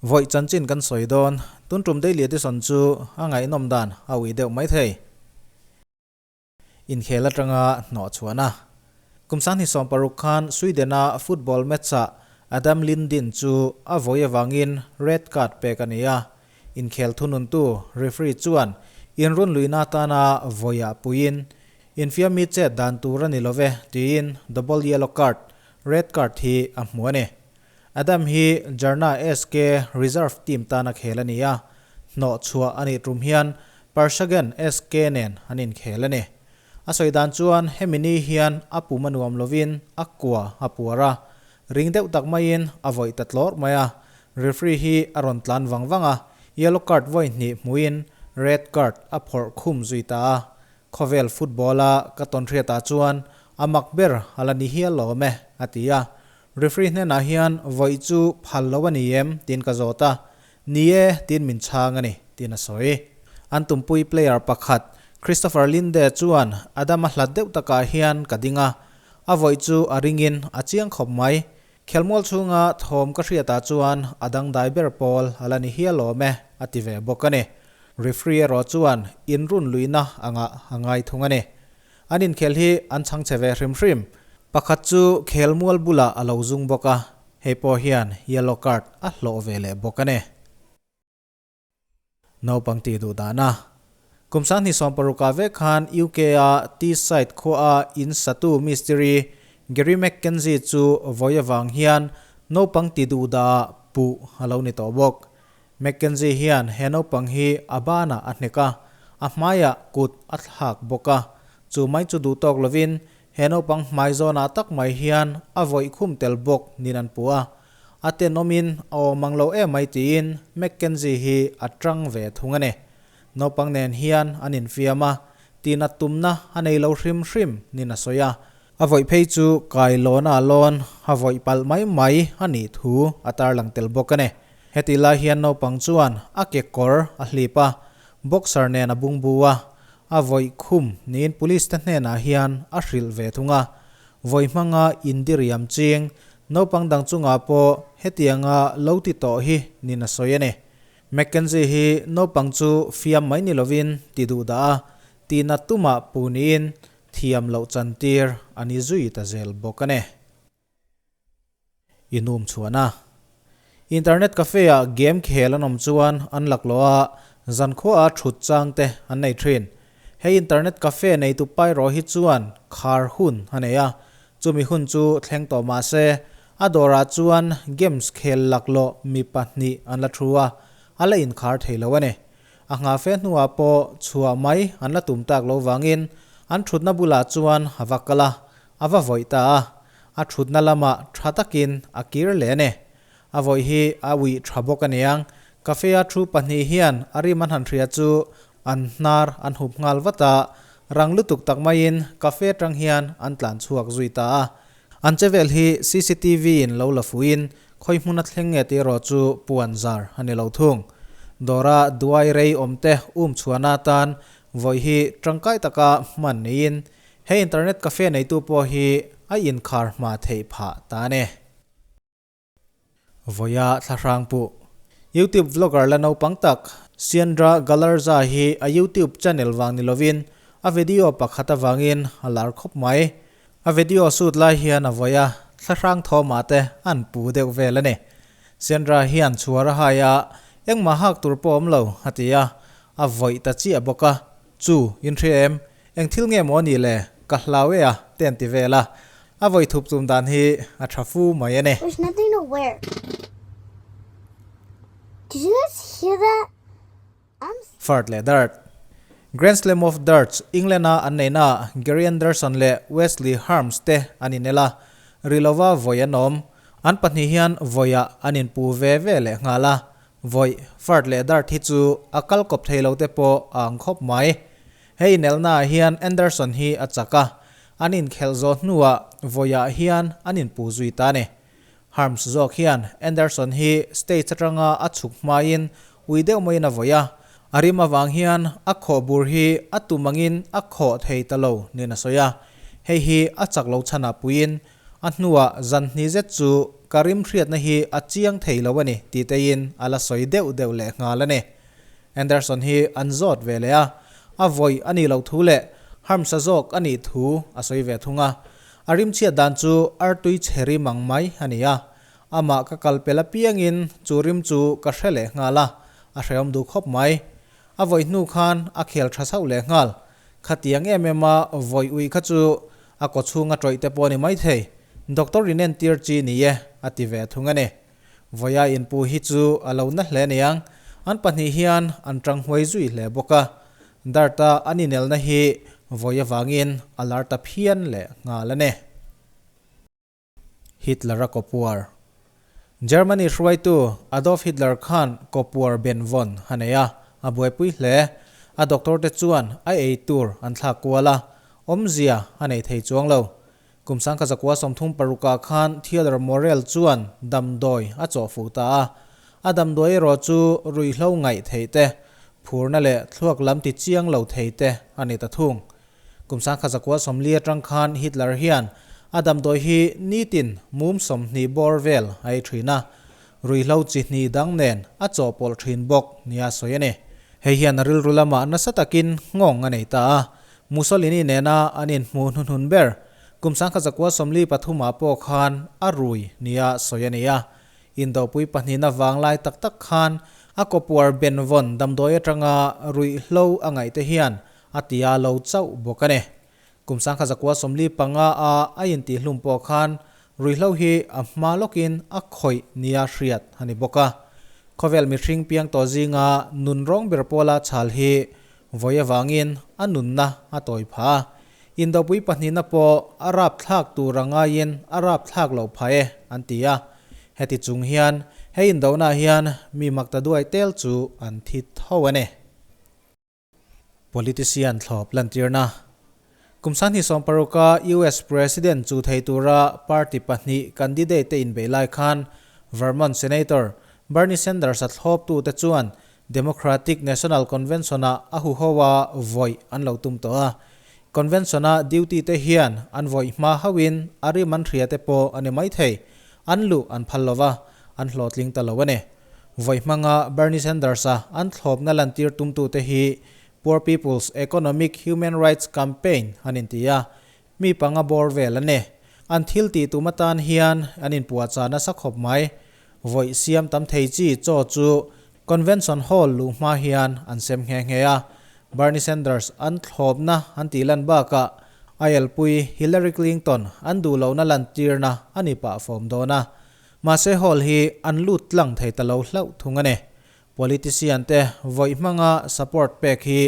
Vawi chanchin kan sawi dawn. Tun tum Daily Edition chu a ngaihnawm dan a ui deuh mai thei. Inkhel atanga hnawh chhuahna. Kum 2016 khan Sweden-a football match-ah Adam Lindin chu a vawi avangin red card pek a ni a. Inkhel thununtu referee chuan inrunluihna atana vawiah puiin infiammi chet dan tur a ni lo ve tiin double yellow card, red card, hi a hmu a ni. Adam hi Jarna SK reserve team tana khel a ni a, hnawh chhuah a nih tum hian Pershagen SK nen an inkhel a ni. A sawi dan chuan hemi ni hian a pum a nuam lovin a kua a puar a, ring deuh tak maiin a vawih ta tlawr mai a, referee hi a rawn tlan vang vang a, yellow card vawi hnih hmuhin red card a phawrh khum zui ta a, Khawvel football-a ka tawnhriatah chuan a mak ber a la ni hial lo awm e, a ti a. Referee hnenah hian vawi chu phal lo a ni em? tiin ka zawt a. Ni e, tiin min chhang a ni, tiin a sawi. An tumpui player pakhat Christopher Linde chuan Adama hlat deuh takah hian ka ding a, a vawi chu a ringin a chiang khawp mai. Khelmual chhunga thawm ka hriatah chuan a dangdai ber pawl a la ni hial awm e, a ti ve bawk a ni. Referee erawh chuan inrun luihna angah a ngai thung a ni. An inkhel hi an chhang che ve hrim hrim. Pakhat chu khelmual bulah a lo zung bawk a, hei pawh hian yellow card a hlawh ve leh bawk a ni. Naupang tih duh dan a. Kum 2016 ah vek khan UK-a Teesside khuaa in satu mistiri Gary McKenzie chu vawi avang hian naupang ti duh dah puh a lo ni tawh bawk. McKenzie hian he naupang hi a banah a hnek a, a hmaiah kut a thlak bawk a. Chu mai chu duh tawk lovin he naupang hmai zawnah tak mai hian a vawih khum tel bawk nin an puh a. A tenawmin a awm ang lo em mai tiin McKenzie hi a tang ve thung a ni. Naupang nen hian an infiam a, tina tumna a nei lo hrim hrim nin a sawi a. A vawih phei chu kai lawna a lawn, a vawih palh mai mai a nih thu a tarlang tel bawk a ni. Heti lai hian naupang chuan a kekawr a hlip a, boxer nen a bungbu a, a vawih khum niin police te hnenah hian a hrilh ve thung a. Vawi hmanga indiriam ching Naupang dang chungah pawh hetianga lo ti tawh hi nin a sawi a ni. McKenzie hi naupang chu fiam mai ni lovin ti duh dah a, tihna tumah pu niin thiam loh chantir a ni zui ta zel bawk a ni. Inum chhuahna. Internet cafe-ah game khel an awm chuan an laklawh a, zankhuaah thut chang te an nei thin. Hei internet cafe neitu pai rawh hi chuan khar hun a nei a, Chumi hun chu thleng tawh mah se, a dawrah chuan games khel laklawh mi pahnih an la thu a, a la inkhar thei lo a ni. A nghah fe hnuah pawh chhuah mai an la tum tak lo vangin an thutna bulah chuan a va kal a, a va vawih ta a. A thutna lamah tha takin a kir leh a ni. A vawih hi a uih tha bawk a niang. Cafe-a thu pahnih hian a rim an han hria chu an hnar an hup nghal vat a, rang lutuk tak maiin cafe atang hian an tlan chhuak zui ta a. An che vel hi cctv in lo la fuhin khawi hmun a thleng nge tih erawh chu puan zar a ni lo thung. Dawra duai rei awmte um chhuahna atan vawih hi tangkai taka hman niin he internet cafe neitu pawh hi a inkhar hma theih phah ta a ni. Vawiah thlahrang puh. YouTube vlogger la naupang tak Siandra Galarza hi a YouTube channel vang ni lovin a video pakhat avangin a lar khawp mai. A video shoot lai hian a vawi a, thlahrang thawmah te an pu deuh vel a ni. Siandra hian chhuar a hai a, engmah hak tur pawh awm lo a ti a, a vawih ta chiah bawk a. Chu, in hria em? Eng thil nge maw ni le? Ka hlau e a, te an ti vel a. A vawi thup tum dan hi a tha fu mai a ni. There's nothing to wear. Did you guys hear that? I'm Fart leh Dart. Grand Slam of Darts, England-a an neihnaah Gary Anderson leh Wesley Harms te an inel a, ri lova vawi an awm. An pahnih hian vawiah an inpu ve ve leh nghal a. Vawi, fart leh dart hi chu a kal kawp thei lo te pawh a ang khawp mai. Hei inelnaah hian Anderson hi a chak a, an inkhelh zawh hnuah vawiah hian an inpu zui ta a ni. Harms zawk hian Anderson hi stage atanga a chhuk hmain ui deuh maiin a vawi a, a rim avang hian a khawh bur hi a tum angin a khawh thei ta lo niin a sawi a. Hei hi a chak lo chhanah puiin A hnuah zan hnih zet chu ka rim hriatna hi a chiang thei lo a ni tih teiin a la sawi deuh deuh leh nghal a ni. Anderson hi an zawt ve leh a, a vawi a nih loh thu leh harmsa zawk a nih thu a sawi ve thung a. A rimchhiat dan chu artui chhe rim ang mai a ni a, amah ka kal pel apiangin chu rim chu ka hre leh nghal a, a hrehawm duh khawp mai. A vawi hnu khan a khel tha chauh leh nghal. Khatiang em em a vawi ui kha chu a kawchhung a tawih te pawh a ni maithei. Doctor in entir chi ni e, a ti ve thung a ni. Vawia inpu hi chu a lo na hle aniang. An pahnih hian an tang huai zui hle bawk a. Dart-a an inelna hi vawi avangin a lar ta phian leh nghal a ni. Hitler-a kawpuar. Germany hruaitu Adolf Hitler khan kawpuar ben vawn a nei a, a buaipui hle. A doctor te chuan a ei tur an thlak kual a, awmzia a nei thei chuang lo. Kum 1936 ah khan Theodor Morell chuan damdawi a chawh fuh ta a. A damdawi erawh chu ruihhlo ngaih theih te, phurna leh thluak lam ti chiang lo thei te a ni ta thung. Kum 1940 atang khan Hitler hian a damdawi hi nitin mum 20 bawr vel a ei thin a, ruihhlo chi hnih dang nen a chawhpawlh thin bawk nia sawi a ni. Hei hian a rilru lamah nasa takin nghawng a nei ta a, Mussolini nena an inhmuh hnuhnun ber kum 1943 ah pawh khan a rui nia sawi a ni a. Indopui pahnihna vanglai tak tak khan a kawpuar benvawn damdawi atanga ruihhlo a ngaihte hian A ti a lo chauh bawk a ni. Kum 1945 a a intihlum pawh khan ruihhlo hi a hma lawkin a khawih nia hriat a ni bawk a. Khawvel mihring piang tawh zinga nun rawng ber pawla chhal hi vawi avangin a nunna a tawi phah a. Indopui pahnihna pawh a rapthlak tur a ngaiin a rapthlak loh phah e an ti a. Heti chung hian he indohnaah hian mi makta duai tel chu an thi tho a ni. Politician thlawp lantirna. Kum 2016 a US President chu thei tura party pahnih candidate te inbeih lai khan Vermont Senator Bernie Sanders a thlawptute chuan Democratic National Convention-ah a huho a vawih an lo tum tawh a. Convention-a duty te hian an vawih hma hauhin a rim an hria te pawh a ni maithei, an luh an phal lova, an hlawhtling ta lo a ni. Vawi hmanga Bernie Sanders-a an thlawpna lantir tumtute hi Poor People's Economic Human Rights Campaign an inti a, mi panga bawr vel an ni. An thil tih tum atan hian an inpuahchah nasa khawp mai. Vawi siam tam thei chi chaw chu Convention Hall luh hma hian an sem nghe nghe a. Bernie Sanders an thlawpna an tih lan bakah a elpui Hillary Clinton an duh lohna lantirna a ni pah fawm dawn a. Mahse hall hi an lut tlang thei ta lo hlauh thung a ni. Politician te vawi hmanga support pek hi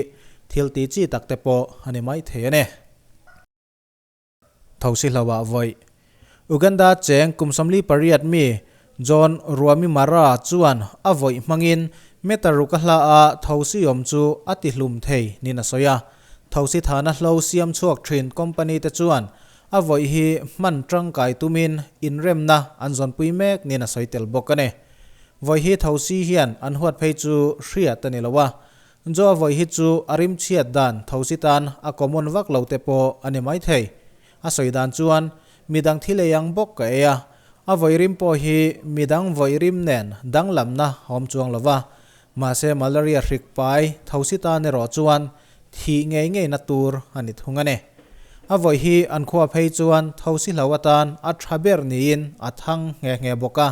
thil ti chi tak te pawh a ni mai thei a ni. Thosi hlauhah vawi. Uganda cheng kum 48 mi John Rwamimara chuan a vawi hmangin meter ruk a hla a thosi awm chu a ti hlum thei niin a sawi a. Thosi thana hlo siam chhuak thin company te chuan A vawi hi hman tangkai tumin inremna an zawnpui mek niin a sawi tel bawk a ni. Vawi hi thosi hian an huat phei chu hriat a ni lo a, Joa vawi hi chu a rimchhiat dan thosi tan a common vak lo te pawh a ni maithei. A sawi dan chuan midang thil ei ang bawk ka ei a, a vawi rim pawh hi midang vawi rim nen danglamna a awm chuang lo va, mahse malaria hrik pai thosi tan erawh chuan thih ngei ngeina tur a ni thung a ni. A vawi hi an khua phei chuan thosi hlo atan a tha ber niin a thang nghe nghe bawk a.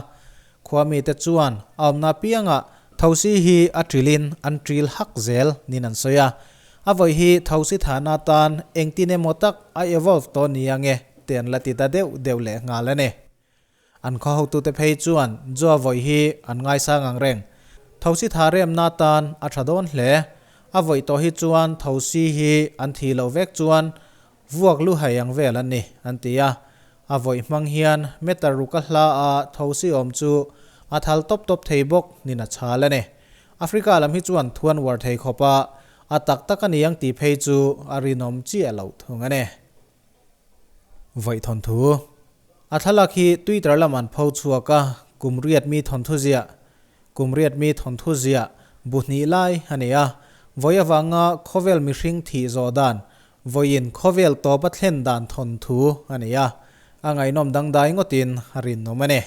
Khua mite chuan a awmna piangah thosi hi a trilin an tril hak zel niin an sawi a. A vawi hi thosi thahna atan engtin emaw tak a evolve tawh ni ange te an la ti ta deuh deuh leh nghal a ni. An khaw hotute phei chuan Joa vawi hi an ngaisang ang reng. Thosi tha remna atan a tha dawn hle. A vawi tawh hi chuan thosi hi an thih loh vek chuan vuak lu hai ang vel an ni, an ti a. A vawi hmang hian meter ruka hla a thosi awm chu a thal tawp tawp thei bawk nin a chhal a ni. Africa lam hi chuan thuan uar thei khawp a, a tak tak a ni ang tih phei chu a rinawm chiah loh thung a ni. Vawi thawnthu. A thlalak hi Twitter lam an pho chhuak a, kum riat mi thawnthu ziah, kum riat mi thawnthu ziah bu hnih lai a ni a. Vawi avanga khawvel mihring thih zawh dan, vawiin khawvel tawp a thlen dan thawnthu a ni a. A ngaihnawm dangdai ngawtin a rinawm a ni.